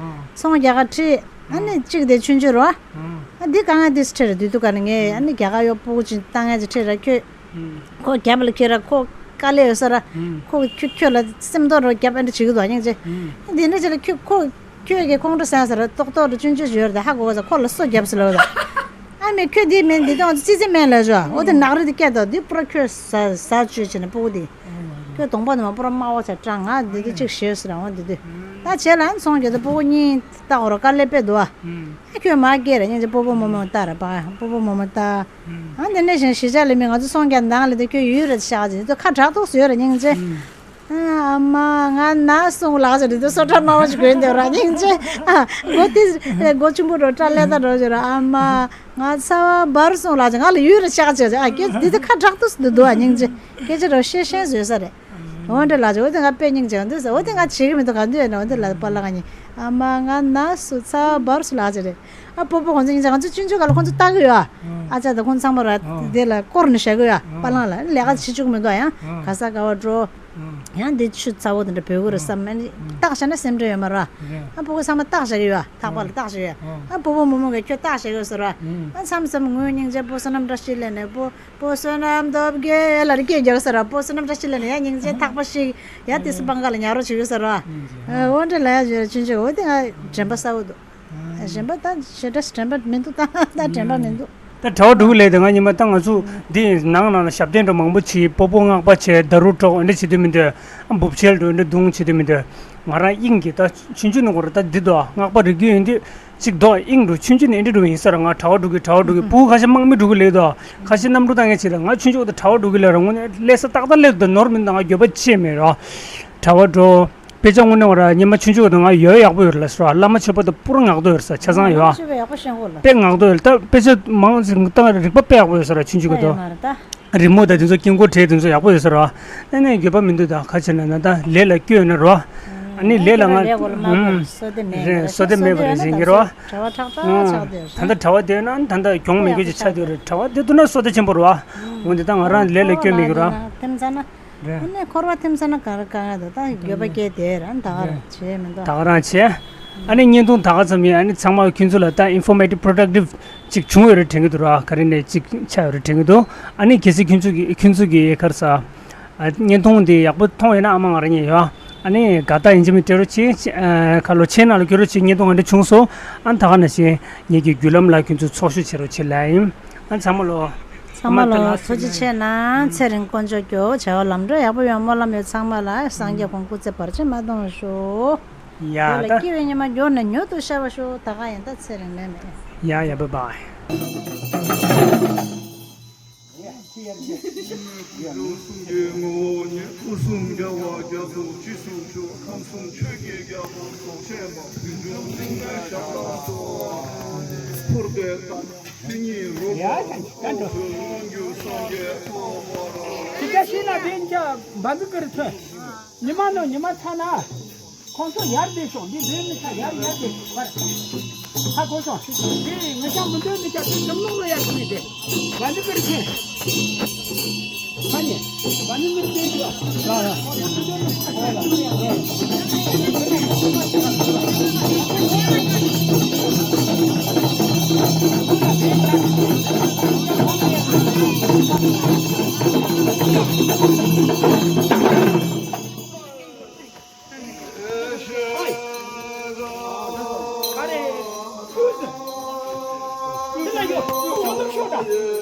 ཚོང་རྒྱག་ག་ཁྲིད། ཨ་ནི་གཅིག་དེ་ཆུང་ཆུང་ར། ཨ་འདི་དཀའ་ངལ་དེ་ཁྲིད་ར་དུས་དུ་ག་ནི་ངས་ཨ་ནི་རྒྱ་གར་ཡོད་སྤུ་གུ་ཅིག་ལྟ་ངན་ཅིག་ཁྲིད་ར་ཁྱོད། ཁོ་རྒྱབ་ལ་ཁྱེར་ར་ཁོ་དཀའ་ལས་ཡོད་ས་ར། ཁོ་ཁྱོད་ཁྱོད་ལ་སེམས་ཐོག་ར་རྒྱབ་ཨེ་འདྲ་བྱེད་ཀྱི་འདུག་སྙིང་རྗེ། འདི་འདྲ་བྱེད་ལ་ཁྱོད་ཁོ་ཁྱོད་ཀྱི་ཁོང་ཁྲོ་སེང་ས་ར་ཏོག་ཏོག་ར་ཆུང་ཆུང་ཞིག་ཡོད་ར་ད་ཧ་གོ་ག་ས་ཁོ་ལ་སོ་རྒྱབ་ས་ལ་ཡོད་ད། ཨ་མས་ཁྱོད་འདི་མིན་འདི་དང་ཙི་ཙི་མིན་ལ་ཞོ་འོ་དེ་ནག་རི་དེ་སྐད་དོ་འདི་པུ་ར་ཁྱོད་ཟ་ཟ་བཅོས་བྱས་ནས་སྤུ་གུ་དེ། ཁྱོད་གདོང་པ་དེ་མ་པུ་ར་དམར་བོ་ཆ་སྐྲག་ང་འདི་དེ་གཅིག་ཞེས་ཟེར་འོ་འདི་དེ། ད་བྱས་ལ་ཚོང་རྒྱག་ད་སྤུ་གུ་གཉིས་ལྟ་འོ་ར་དཀའ་ལས་དཔེ་འདུག་ཨ། ཁྱོད་མ་སྐྱེས་ར་སྙིང་རྗེ་སྤོ་བོ་རྨོ་མོ་ལྟ་ར་པ་སྤོ་བོ་རྨོ་མོ་ལྟ། ཨ་འདི་ནས་བཞིན་གཞིས་ཆགས་ལས་མི་ང་ཚོ་སོང་རྒྱ་ནང་ལ་འདི་ཁྱོད་ཡུལ་ར་ཤག་ཅིག་འདི་ཚོ་ཁ་གྲག་ཏོག་ཟོས་ར་སྙིང་རྗེ། ཨ་མ་ང་ན་སོང་ལགས་ཅིག་འདི་ཚོ་སོ་ཁྲ་དམར་བ་ཞིག་གོན་འདོད་ར་སྙིང་རྗེ། ཨ་མགོ་དེ་མགོ་ཆུང་པོ་འགྲོ་སྐྲ་ལེ་ད་འགྲོ་ཞིག་ར་ཨ་མ་ང་ཚ་བ་འབར་སོང་ལགས་ཅིག་ང་ལ་ཡུལ་ར་ཤག་ཅིག་ཨ་ཀྱེ་འདི་ཚོ་ཁ་གྲག་ཏོག་ཟོས་འདུག་ཨ་སྙིང་རྗེ་སྐད་ཆ་ར་ཤེས་ཤེས་ཟོས་ས་རེད། འོ་འདྲ་ལགས་ཅིག་འོ་དེ་ང་དཔེ་སྙིང་རྗེ་འདུག་ཟེར་འོ་དེ་ང་བྱེད་གི་མི་འདུག་ག་འདུག་ཡོད་ན་འོ་དེ་ལ་པ་ལགས་ང་གཉིས་ཨ་མ་ང་ན་སོ་ཚ་བ་འབར་སོང་ལགས་ཅིག་རེད། ཨ་སྤོ་བོ་ཁོང་ཚོ་སྙིང་རྗེ་ང་ཚོ་ཆུང་ཆུང་སྒང་ལ་ཁོང་ཚོ་ལྟ་གི་ཡོད་ཨ། ཨ་ཅག་དང་ཁོང་ཚང་མ་ར་དེ་ལ་བསྐོར་ནས་བཞག་གི་ཡོད་ཨ་པ་ལགས་ལ་ལས་ཀ་བྱེད་བཅུག་མི་འདུག་ཡང་ག་ས་ག་བ་འགྲོ། ཡང་འདི་ཆུ་ཚ་བོ་དེ་འདྲ་བོད་གུ་ར་བསམ་ཨ་ནི་བཏགས་བཞག་ན་སེམས་ཁྲལ་ཡོད་མ་ར། ཨ་སྤོ་བོ་ཚང་མ་བཏགས་བཞག་གི་ཡོད་ཨ་ཐག་པ་ལ་བཏགས་བཞག་ཡོད་ཨ་སྤོ་བོ་རྨོ་མོ་གིས་ཁྱོད་བཏགས་བཞག་ཡོད་ཟེར་ར། ཨ་མཚམས་མཚམས་ངུ་སྙིང་རྗེ་སྤོ་བསོད་ནམས་བཀྲ་ཤིས་ལས་ནས་སྤོ་སྤོ་བསོད་ནམས་སྟོབས་རྒྱས་ལ་རི་སྐད་རྒྱག་ས་ར་སྤོ་བསོད་ནམས་བཀྲ་ཤིས་ལས་ནས་ཡ་སྙིང་རྗེ་ཐག་པ་ཞིག་ཡ་ཏི་སི་པང་ཁ་ལ་ཉལ་རོགས་བྱེད་གི་ས་ར། ཨ་འོ་འདྲ་ལ་ཡ་བྱོས་ཆུང་ཆུང་འོ་དེ་ང་དྲན་པ་གསལ་བོ་འདུག་གཞན་པ་ད་ཞེ་དྲག་དྲན་པ་མི་འདུག་ད་ད་དྲན་པ་མི་འདུག་ད་གྲྭ་བ་འགྲོ་གི་ལས་དེ་ང་ཉི་མ་ད་ང་ཚོ་འདི་ནང་ནང་ལ་ཞབས་བརྟན་འདྲ་མང་པོ་བྱེད་སྤོ་བོ་སྔགས་པ་བྱེད་ད་རུ་གྲོགས་འདྲ་བྱེད་དུས་མི་འདུག་ཨ་འབུབ་ཆལ་འགྲོ་འདྲ་བརྡུང་བྱེད་དུས་མི་འདུག་ང་རང་དབྱིངས་ཀྱི་ད་ཆུང་ཆུང་ནས་ཁོ་ར་ད་འདི་དོ་སྔགས་པ་རིག་རྒྱུ་ཡིན་དུས་གཅིག་དོ་དབྱིངས་འགྲོ་ཆུང་ཆུང་ནས་འདི་འགྲོ་ཡིན་ས་ར་ང་གྲྭ་བ་འགྲོ་གི་གྲྭ་བ་འགྲོ་གི་སྤུ་གུ་ཁ་ཤས་དམག་མི་འགྲོ་གི་ལས་དོ་ཁ་ཤས་གནམ་གྲུ་བཏང་མཁན་བྱེད་ལ་ང་ཆུང་ཆུང་ད་གྲྭ་བ་འགྲོ་གི་ལས་ར་དངོས་གནས་ལས་ས་ཏག་ཏག་ལས་དོ་ནོར་མི་འདུག་ང་འགྱོད་པ་ཆེ་མེད་ར་གྲྭ་བ་འགྲོ། དཔེ་ཆ་དངོས་གནས་བ་ར་ཉི་མ་ཆུང་ཆུང་དང་ང་ཡོད་ཡག་པོ་ཡོད་ལ་སོ་བླ་མ་ཆོས་པ་དང་པུ་ར་ངག་ཏོ་ཡོད་ས་ཆ་ཚང་ཡོད་ཨ། ཆོས་པ་ཡག་པོ་ཤེས་གོ་ལ། དཔེ་ངག་ཏོ་ཡོད་ད་དཔེ་ཆ་མང་ཟིག་ཏང་རིག་པ་དཔེ་ཡག་པོ་ཡོད་ས་ར་ཆུང་ཆུང་གི་ད་ཡོད་དོ། མ་རེད་ད། རི་མོ་དང་དེ་ཚོ་དཀྱིལ་འཁོར་བྲིས་དེ་ཚོ་ཡག་པོ་ཡོད་ས་རེད་བ། ཨ་ནི་འགྱོད་པ་མི་འདུག་ད་ག་བྱས་ན་ན་ད་ལས་ལ་སྐྱོད་ན་རེད་བ། ཨ་ནི་ལས་ལ་ང་ལས་གོ་ལ་མ་ཨུམ་གོ་བསོད་བདེ་མེད་རེད་རེད། བསོད་བདེ་མེད་པ་རེད་ཟེར་གྱི་རེད་བ། གྲྭ་བ་ཁྲག་ཁྲག་ཨུམ་ཆགས་བསྡད་ད་ལྟ་གྲྭ་བ་བསྡད་ན་ད་ལྟ་གྱོང་མེད་རྒྱུ་ཅིག་ཆགས་བསྡད་རེད། གྲྭ་བ་བསྡད་ཐུབ་ན་བསོད་བདེ་ཆེན་པོ་རེད་བ། འོན་ཏེ་ད་ང་རང་ལས་ལ་སྐྱོད་མེད་གི་རེད་བ། ཐིམ་ཚ་ན། རེད། ཨ་ནི་འཁོར་བ་ཐིམ་ས་ན་ག་རེ་དཀའ་ངལ་དང་ད་འགྱོད་པ་སྐྱེས་དེ་རང་ད་ག་རང་བྱེད་མི་འདུག་ད་ག་རང་བྱེད། ཨ་ནི་བརྙན་ཐུང་ད་ག་ཙམ་ཡིན། ཨ་ནི་ཚང་མ་ཁྱོད་ཚོ་ལ་ད་informative productive ཅིག་བྱུང་ཡོད་རེད་དྲན་གྱི་འདུག་ར། ག་རེ་ནས་ཅིག་ཆགས་ཡོད་རེད་དྲན་གྱི་འདུག་ཨ་ནི་གལ་སྲིད་ཁྱོད་ཚོ་གི་ཁྱོད་ཚོ་གི་ག་རེ་ཟ། ཨ་བརྙན་ཐུང་འདི་ཡག་པོ་མཐོང་ཡོད་ན་ཨ་མ་ང་རང་ཉིད་ཡོད། ཨ་ནི་དགའ་རྟགས་ཡིན་གཅིག་མིན་གཅིག་སྤྲད་རོགས་བྱེད། ཨ་ཁ་ལོ་ཆེ་ནང་ལ་སྐྱོད་རོགས་བྱེད། བརྙན་ཐུང་འདི་བྱུང་སོང་། ཨ་ནི་ད་ག་ནང་བཞིན་ངེད་ཀྱི་བརྒྱུད་ལམ་ལ་ཁྱོད་ཚོ་ཚོགས་ཞུགས་བྱེད་རོགས་བྱེད་ལབ་ཡིན། ཨ་ཚང་མ་ལོ། ཚང་མ་ལ་ཐུགས་རྗེ་ཆེ་གནང་། ཚེ་རིང་དཀོན་མཆོག་མགྱོགས། བྱ་བ་ལམ་འགྲོ་ཡག་པོ་ཡོང་། སྨོན་ལམ་ཡོད། ཚང་མ་ལ་སངས་རྒྱས་དགོངས་སྐུ་ཚེ་བར་ཆད་མ་གཏོང་ཤོག་ཡ་དེ་ལ་ད་སྐྱིད་པའི་ཉི་མ་མགྱོགས་ནས་མྱུར་དུ་ཤར་བ་ཤོག་ད་ག་ཡིན་ད་ཚེ་རིང་ལན་མེད། ཡ་ཡ་བཱའི་བཱའི། སྐུ་གསུམ་རྒྱལ་བ་རྒྱ་མཚོ་སྤྱི་གསུམ་མཆོག་ཁམས་གསུམ་ཆོས་ཀྱི་རྒྱལ་པོ་རྫོགས་ཆེན་པ་ཕུན་སུམ་ཚོགས་པའི་ཞབས་ལ་གསོལ་བ་འཁོར་འདས་དང་། དེ་ཉིད་རོ་ཡ་ཡ་ཡ་འགྲོ། ཡོངས་གྱུར་སངས་རྒྱས་ཐོབ་པར་ཤོག་དེ་ཆ་ཤེས་ན་དེ་ཉིད་ཀྱང་འབའ་འདུག་གི་རེད་ཐོས། ཉི་མ་ནོ་ཉི་མ་ཚ་ན། ཁོང་ཚོ་ཡར་བསྡད་ཤོག་འདི་འདོན་མི་ཆ་ཡར་ཡར་བསྡད་ཤོག་པར། ཁ་ཁོ་ཤོག་དེ་ངེད་ཅག་མི་འདོན་མི་ཆ་དེ་འཛམ་གླིང་ལ་ཡར་ཐོན་ཏེ། འབའ་འདུག་གི་རེད་ཐོས། ཁ་ཉེ། འབའ་འདུག་གི་རེད་ཐོས།